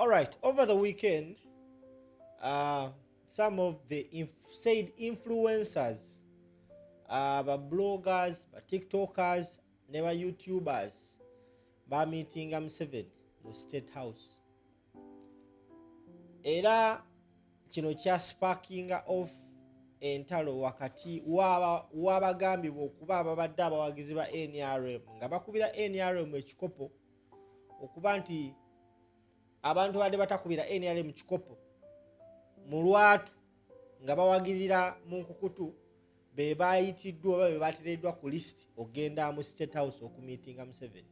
All right, over the weekend, some of the said influencers, ba bloggers, ba TikTokers, ne ba YouTubers bameetinga Museveni mu State House. Era kino kya sparkinga off entalo wakati w'abagambibwa okuba ababadde abawagizi ba NRM nga bakubira NRM ekikopo okuba nti abantu badde batakubira NRM kikopo mu lwatu nga bawagirira mu nkukutu be bayitiddwa oba be bateereddwa ku list okugenda mu State House okumeetinga Museveni.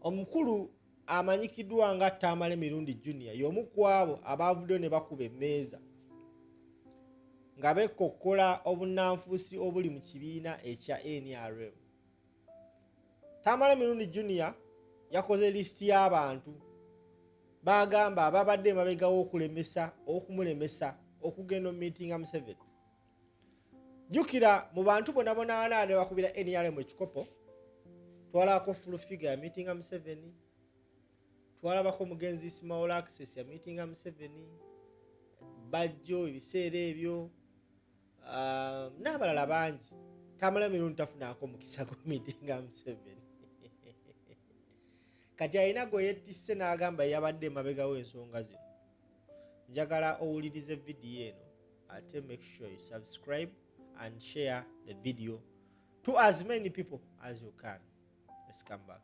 Omukulu amanyikiddwa nga Tamale Mirundi Junior y'omu ku abo abaavuddeyo ne bakuba emmeeza nga bekkokkola obunnanfuusi obuli mu kibiina ekya NRM. Tamale Mirundi Junior yakoze lisiti y'abantu bagamba ababadde emabega w'okulemesa okumulemesa okugenda omumeetinga Museveni. Jjukira mu bantu bonna bonaana ne bakubira NRM ekikopo, twalabako Full Figure ya meetinga Museveni, twalabako omugenzi Ismail Access ya meetinga Museveni, Bajjo ebiseera ebyo, n'abalala bangi. Tamale Mirundi tafunaako mukisa gwa meetinga Museveni. Kati alina gwe yettisse n'agamba yabadde emabega w'ensonga zino. Njagala owulirize vidiyo eno, ate make sure you subscribe and share the video to as many people as you can. Let's come back.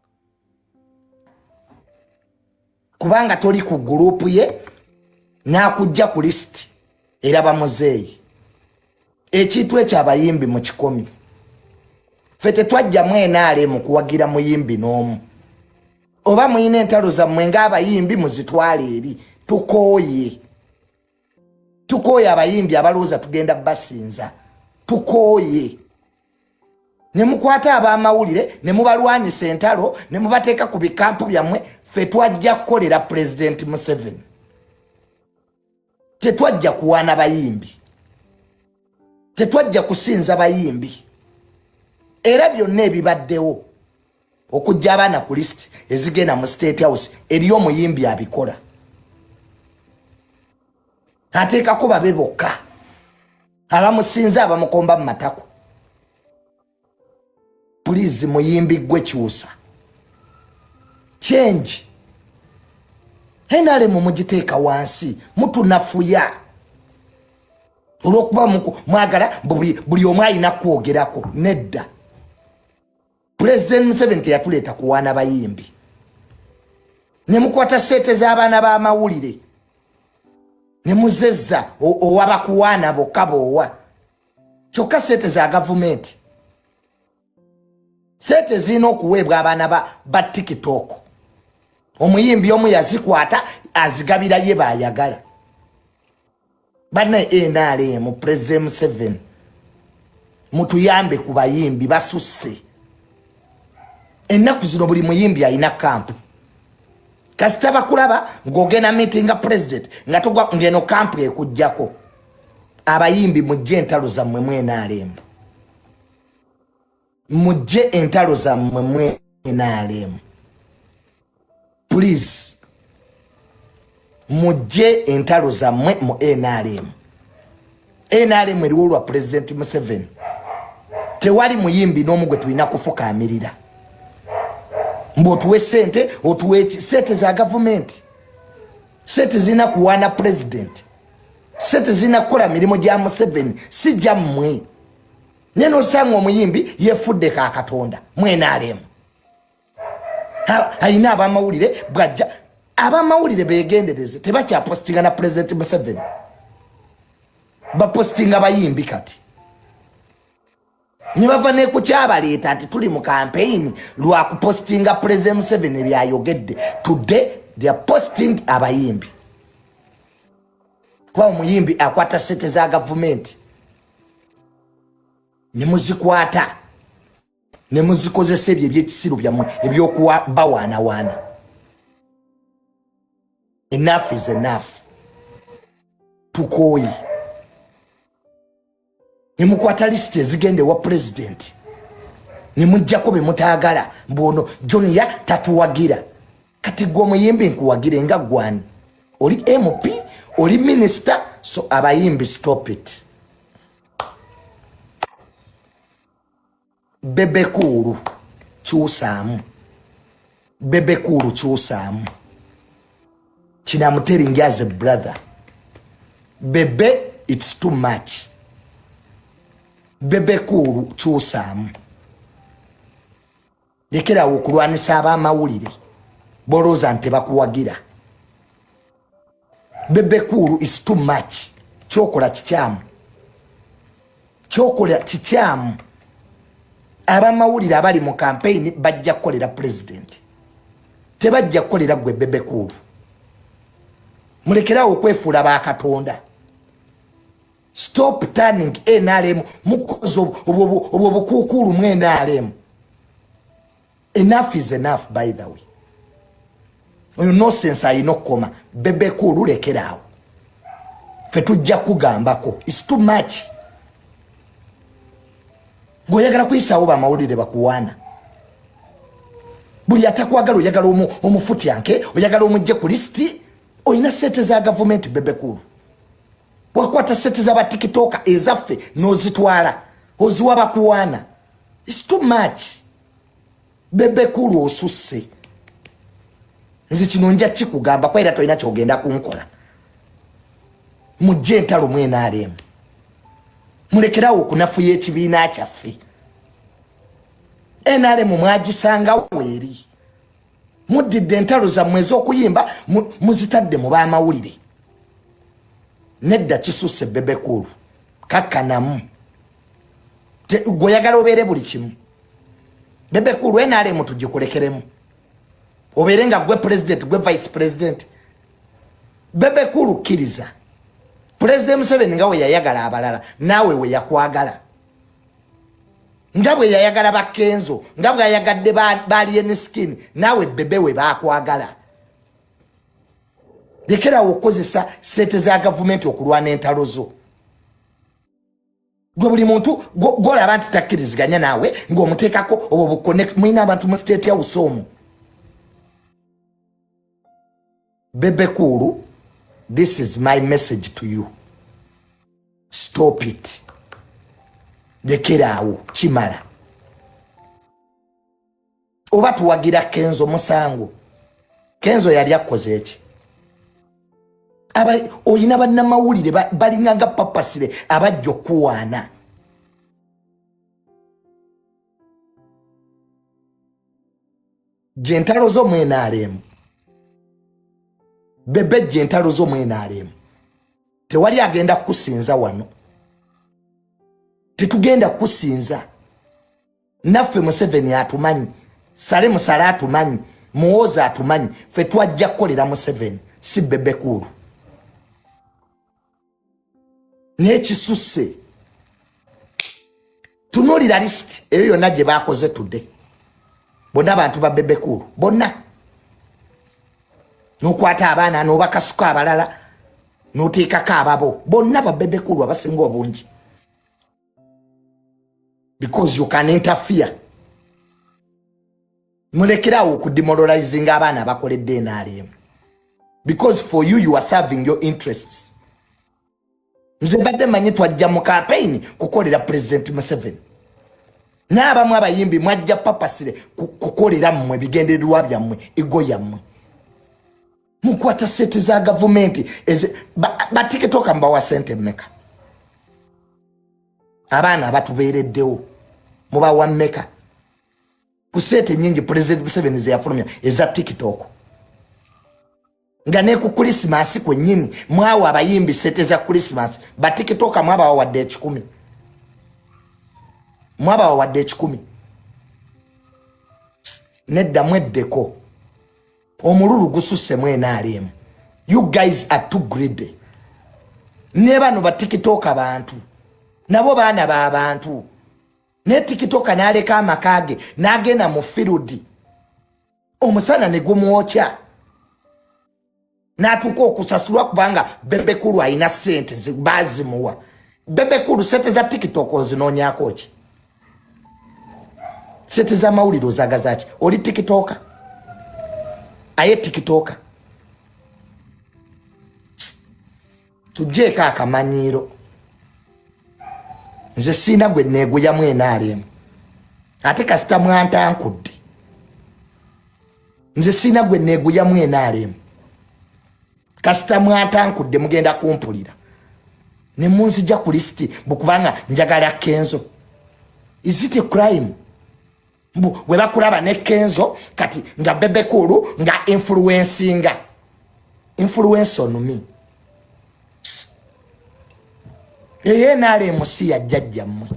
Kubanga toli ku group ye n'akujja ku lisiti era bamuzeeyi. Ekintu ekyo abayimbi mu kikomi, ffe tetwajjamu NRM kuwagira muyimbi n'omu. Oba muyina entalo zammwe ng'abayimbi, muzitwale eri. Tukooye, tukooye abayimbi abalowooza tugenda basinza. Tukooye ne mukwata ab'amawulire ne mubalwanyisa entalo ne mubateeka ku bikampu byammwe. Ffe twajja kukolera Pulezidenti Museveni, tetwajja kuwaana bayimbi, tetwajja kusinza bayimbi. Era byonna ebibaddewo okujja abaana ku lisiti ezigenda mu State House, eri omuyimbi abikola ateekako babe bokka abamusinza, abamukomba mu matako. Please, muyimbi gwe kyusa, change. NRM mugiteeka wansi, mutunafuya olwokuba mwagala buli omu alina kwogerako. Nedda, Pulezidenti Museveni teyatuleeta kuwaana bayimbi ne mukwata sente z'abaana b'amawulire ne muzezza owabakuwaana bokka boowa. Kyokka sente za gavumenti, sente zirina okuweebwa abaana ba TikTok. Omuyimbi omu yazikwata azigabira ye baayagala. Banna NRM, President Museveni, mutuyambe ku bayimbi basusse. Ennaku zino buli muyimbi alina camp. Kasita bakulaba ng'ogenda meetinga president nga togwa ng'eno camp ekugjako. Abayimbi, mujje entalo zammwe mu NRM, mujje entalo zammwe mu NRM. Please, mujje entalo zammwe mu NRM. NRM eriwo lwa President Museveni. Tewali muyimbi n'omu gwe tulina kufukaamirira mbu otuwe sente, otuwe sente za gavumenti. Sente zirina kuwaana president, sente zirina kukola mirimu gya Museveni, si gyammwe. Naye nosanga omuyimbi yefudde ka Katonda mu NRM, alina abamawulire bwajja. Abamawulire begendereze, tebakyapostinga na President Museveni, bapostinga bayimbi. Kati ne bava nekukyabaleeta nti tuli mu campaign lwakupostinga President Museveni byayogedde. Today they are posting abayimbi, kuba omuyimbi akwata sente za gavumenti ne muzikwata ne muzikozesa ebyo ebyekisiru byammwe ebyokubawaanawaana. Enough is enough, tukooye. Ne mukwata lisiti ezigenda ewa pulezidenti ne muggyako be mutaagala, mbu ono Junior tatuwagira. Kati gwe omuyimbi nkuwagire nga gwani? Oli MP, oli minisita? So abayimbi, stop it. Bebe Cool, kyusaamu. Bebe Cool, kyusaamu. Kino I'm telling as a brother. Bebe, it's too much. Bebe Cool, kyusaamu. Lekerawo okulwanisa abamawulire bolowooza nti tebakuwagira. Bebe Cool is too much. Kyokola kikyamu, kyokola kikyamu. Abamawulire abali mu campaign bajja kukolera president, tebajja kukolera gwe Bebe Cool. Mulekerawo okwefuula bakatonda. Stop turning NRM. Mukoze obwo obukuukulu mu NRM. Enough is enough. By the way, oyo nonsense ayina okukoma. Bebe Cool, lekeraawo, fe tujja kugambako. Is too much. Gweoyagala kuyisaawo bamawulire bakuwaana. Buli atakwagala oyagala omufutyanke, oyagala omugje ku lisiti. Olina sente za gavumenti. Bebe Cool, wakwata sente z'abatikitoka ezaffe n'ozitwala oziwa bakuwaana. Is too much. Bebe Cool, osusse. Nze kino nja kikugamba kwa era tolina kyogenda kunkola. Mujje entalo mu NRM, mulekerawo okunafuya ekibiina kyaffe. NRM mwagisanga weeri. Muddidde entalo zammwe ez'okuyimba, muzitadde mu b'amawulire. Nedda, kisusse. Bebe Cool, kakkanamu. Gweoyagala obeere buli kimu. Bebe Cool, NRM tugikulekeremu, obeere nga gwe president, gwe vice president. Bebe Cool, kkiriza President Museveni nga we yayagala abalala, naawe we yakwagala, nga bwe yayagala bakenzo, nga bweyayagadde ba Alien Skin, naawe Bebe we bakwagala. Lekerawo okukozesa sente za gavumenti okulwana entalo zo. Gwe buli muntu gwolaba nti takkiriziganya naawe ng'omuteekako obwo buconnect. Mulina abantu mu State House omwo. Bebe Cool, this is my message to you: stop it. Lekeraawo, kimala. Oba tuwagira Kenzo musango? Kenzo yali akoze eki? Oyina bannamawulire balinga nga papasire abajja okuwaana. Gyentalo zo mu NRM, Bebe, gyentalo zo mu NRM, tewali agenda kukusinza wano. Tetugenda kukusinza naffe. Museveni atumanyi, sale musale atumanyi, Muwoza atumanyi. Fe twajja kukolera Museveni, si Bebe Cool. Naye kisusse. Tunuulira lisiti eyo yonna gye bakoze tudde, bonna bantu ba Bebe Cool bonna. Nokwata abaana nobakasuka abalala noteekako ababo, bonna ba Bebe Cool abasinga obungi, because you can interfere. Mulekerawo okudemoralizinga abaana abakoledde NRM, because for you, you are serving your interests. Nze mbadde manyi twajja mu campaign kukolera President Museveni, n'abamu abayimbi mwajja papasire kukolera mmwe bigendererwa byammwe, ego yammwe. Mukwata sente za gavumenti. Batikitoka mubawa sente mmeka? Abaana abatubeereddewo mubawa mmeka ku sente nyingi President Museveni zeyafulumya eza TikTok? Nga ne ku Krisimansi kwennyini mwawa abayimbi sente za Krisimansi. Batikitoka mwabawa wadde 100? Mwabawa wadde 100? Nedda, mweddeko. Omululu gususse mu NRM. You guys are too greedy. Ne bano batikitoka bantu, nabo baana b'abantu. Ne tikitoka n'aleka amaka ge n'agenda mu field, omusana ne gumwokya, n'atuuka okusasulwa kubanga Bebe Cool alina sente bazimuwa. Bebe Cool, sente za TikTok ozinoonyako ki? Sente z'amawulire ozagazaki? Oli tikitoka. Aye tikitoka tujjeeko akamanyiiro. Nze siina gwe neeguyamu enaalemu, ate kasita mwantankudde. Nze siina gwe neeguyamu enaalemu, kasita mwantankudde. Mugenda kumpulira ne munzija ku lisiti bukubanga njagala Kenzo. Is it a crime? Mbu we bakulaba ne Kenzo kati nga Bebe Cool nga influencinga, influence on me. Eyo NRM si ya jjajjammwe.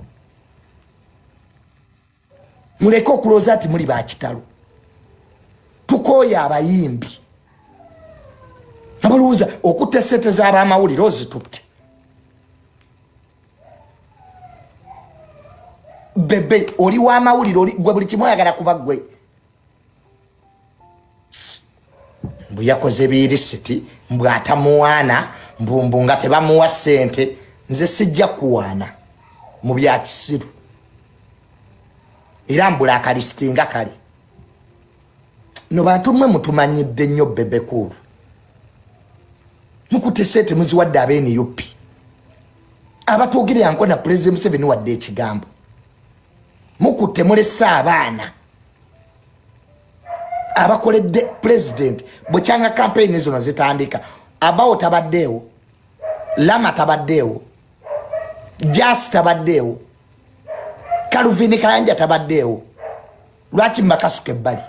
Muleke okulowooza nti muli bakitalo. Tukooye abayimbi abalowooza okutta sente z'abamawulire. Ozitutte, Bebe, oli w'amawulire, oli gwe buli kimu oyagala kuba gwe. Mbu yakoze birisiti, mbu atamuwaana, mbumbu nga tebamuwa ssente. Nze sijja kuwaana mu bya kisiru, era mbula akalisiti nga kale. No bantu mmwe mutumanyidde nnyo. Bebe Cool, mukutte sente muziwadde aba NUP abatwogerera nkona Pulezidenti Museveni wadde ekigambo. Mukutte mulese abaana abakoledde pulezidenti bwekyanga kampeyini zino zitandika. Abawo tabaddeewo, Lama tabaddeewo, Jas tabaddeewo, Kaluvini Kayanja tabaddeewo. Lwaki mbakasuka ebbali?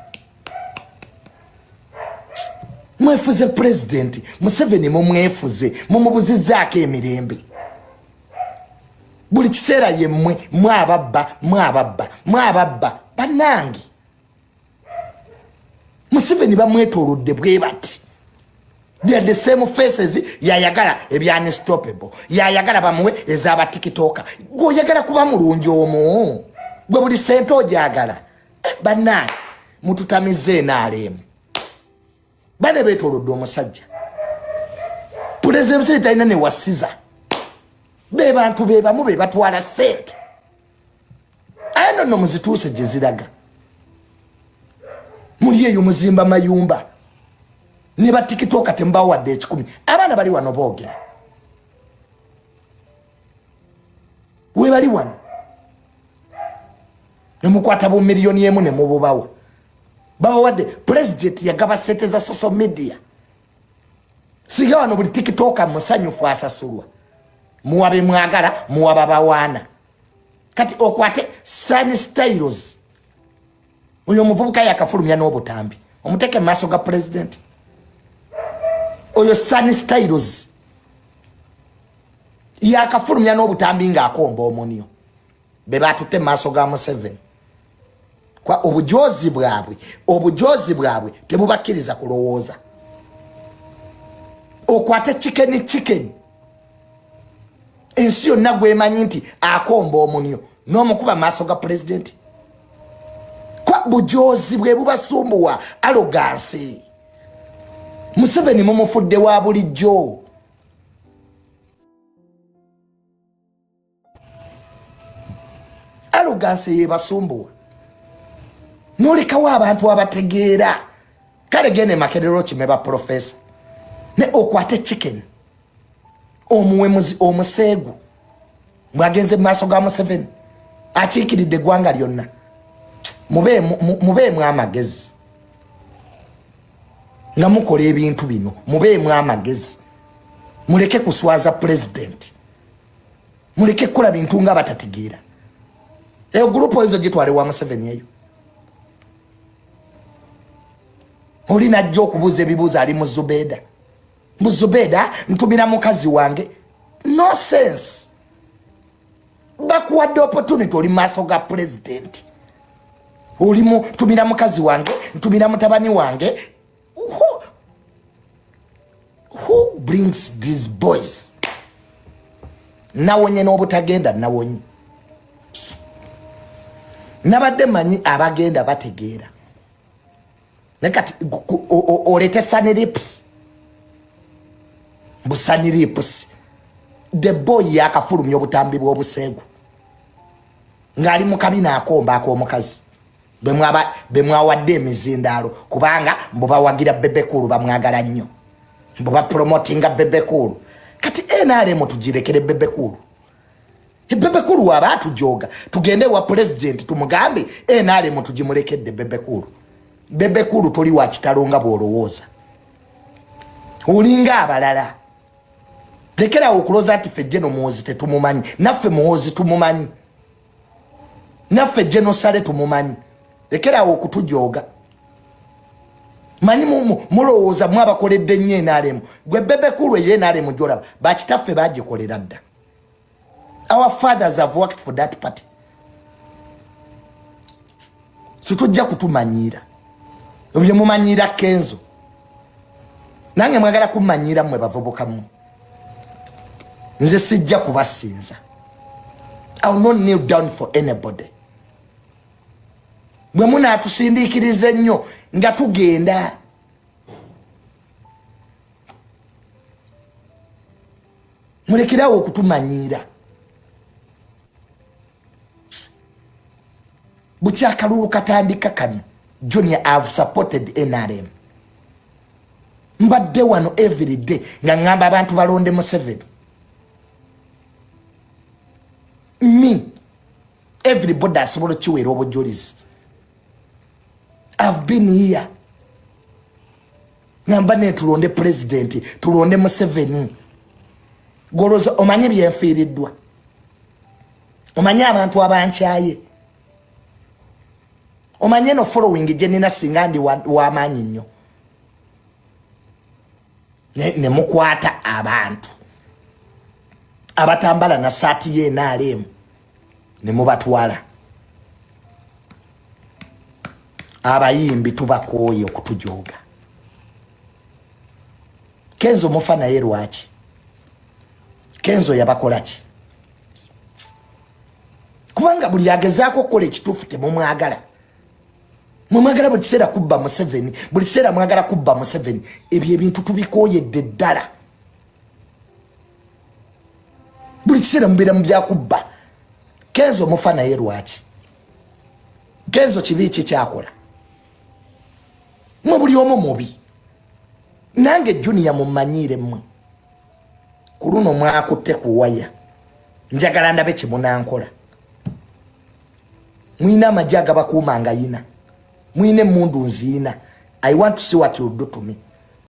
Mwefuze Pulezidenti Museveni, mumwefuze, mumubuzizaako emirembe buli kiseera. Yemmwe mwababba, mwababba, mwababba. Bannange, Museveni bamwetolodde bwe bati. They are the same faces. Yayagala ebya unstoppable, yayagala bamuwe ez'abatikitoka. Gwe oyagala kuba mulungi omu, gwe buli sente ojagala. Bannange, mututamize enaalemu. Bane betolodde omusajja Pulezidenti Museveni talina newasiza. Be bantu be bamu be batwala sente. Aye nonno muzituuse gye ziraga. Muli eyo muzimba mayumba ne batikitoka temubawadde 100. Abaana bali wano boogera, webali wano. Nemukwata bu 1 million ne mububawa. Babawadde. Pulezidenti yagaba sente za social media. Singa wano buli tikitoka musanyufu asasulwa. Muwa be mwagala, muwa babawaana. Kati okwate Sun Styles, oyo omuvubuka yakafulumya n'obutambi, omuteeke mu maaso ga pulezidenti. Oyo Sun Styles yakafulumya n'obutambi ng'akomba omunyo, be batutte mu maaso ga Museveni. Kwa obujozi bwabwe, obujozi bwabwe tebubakkiriza kulowooza. Okwate Chicken Chicken, ensi yonna gwemanyi nti akomba omunyo, n'omukuba maaso ga pulezidenti. Kwa bujozi bwe bubasumbuwa, arrogance. Museveni mumufudde wa bulijjo. Arrogance yebasumbuwa, nolekawo abantu abategeera. Kale gende Makerero okime ba profesa, ne okwate Chicken omuwemuzi omuseegu bwagenze mu maaso ga Museveni akiikiridde eggwanga lyonna. Mubeemu amagezi nga mukola ebintu bino. Mubeemu amagezi, muleke kuswaza pulezidenti, muleke kukola bintu nga batategeera. Eyo gurupu oyinza ogitwala ewa Museveni? Eyo oli najja okubuuza ebibuuzo ali mu Zubeda, mu Zubeda ntumira mukazi wange. No sense. Bakuwadde opportunity, oli maaso ga pulezidenti, olimu ntumira mukazi wange, ntumira mutabani wange. Who brings these boys? Nawonye n'obutagenda, nawonye. Nabadde manyi abagenda bategeera, naye kati olete Sanirips, mbu Sanirips. The boy yakafulumya obutambi bw'obuseegu ng'ali mu kabina akomba ak'omukazi. Bemwawadde emizindaalo kubanga mbu bawagira Bebe Cool, bamwagala nnyo, mbu bapromotinga Bebe Cool. Kati NRM tugirekere Bebe Cool. Bebe Cool waba atujoga, tugende wa pulezidenti tumugambe NRM tugimulekedde Bebe Cool. Bebe Cool toli wa kitalo nga bw'olowooza, olinga abalala. Lekerawo okulooza nti ffe General Muhoozi tetumumanyi. Naffe Muhoozi tumumanyi, naffe General Saleh tumumanyi. Lekerawo okutujooga. Manyi mulowooza mwe abakoledde nnyo NRM. Gwe Bebe Cool, eye NRM gyolaba, bakitaffe bagikolera dda. Our fathers have worked for that party. Situjja kutumanyiira ebyo mumanyiira Kenzo. Nange mwagala kumanyiira mmwe bavubuka mmwe. Nze sijja kubasinza. I will not kneel down for anybody. Bwe munaatusindiikiriza ennyo nga tugenda, mulekerawo okutumanyiira. Bukyakalulu katandika kano, Junior have supported NRM. Mbadde wano everyday nga ŋŋamba abantu balonde Museveni. Me, everybody asobola okiweera obujulizi. I've been here ngamba ne tulonde president, tulonde Museveni. Goloza omanye byenfiiriddwa, omanye abantu abankyaye, omanye no following gye nina. Singa ndi w'amaanyi nnyo ne mukwata abantu abatambala na saati ye NRM ne mubatwala. Abayimbi tubakooye okutujooga. Kenzo mufa naye lwaki? Kenzo yabakola ki? Kubanga buli agezaako okukola ekituufu temumwagala. Mumwagala buli kiseera kubba Museveni, buli kiseera mwagala kubba Museveni. Ebyo ebintu tubikooyedde ddala. Buli kiseera mubeera mu byakubba. Kenzo mufa naye lwaki? Kenzo kibi ki kyakola? Mwe buli omu mubi. Nange Junior mumanyiire mmwe. Ku luno mwakutte ku waya, njagala ndabe kyemunankola. Mwina amagye agabakuuma nga yina, mwina emundu nziina. I want to see what you'll do to me.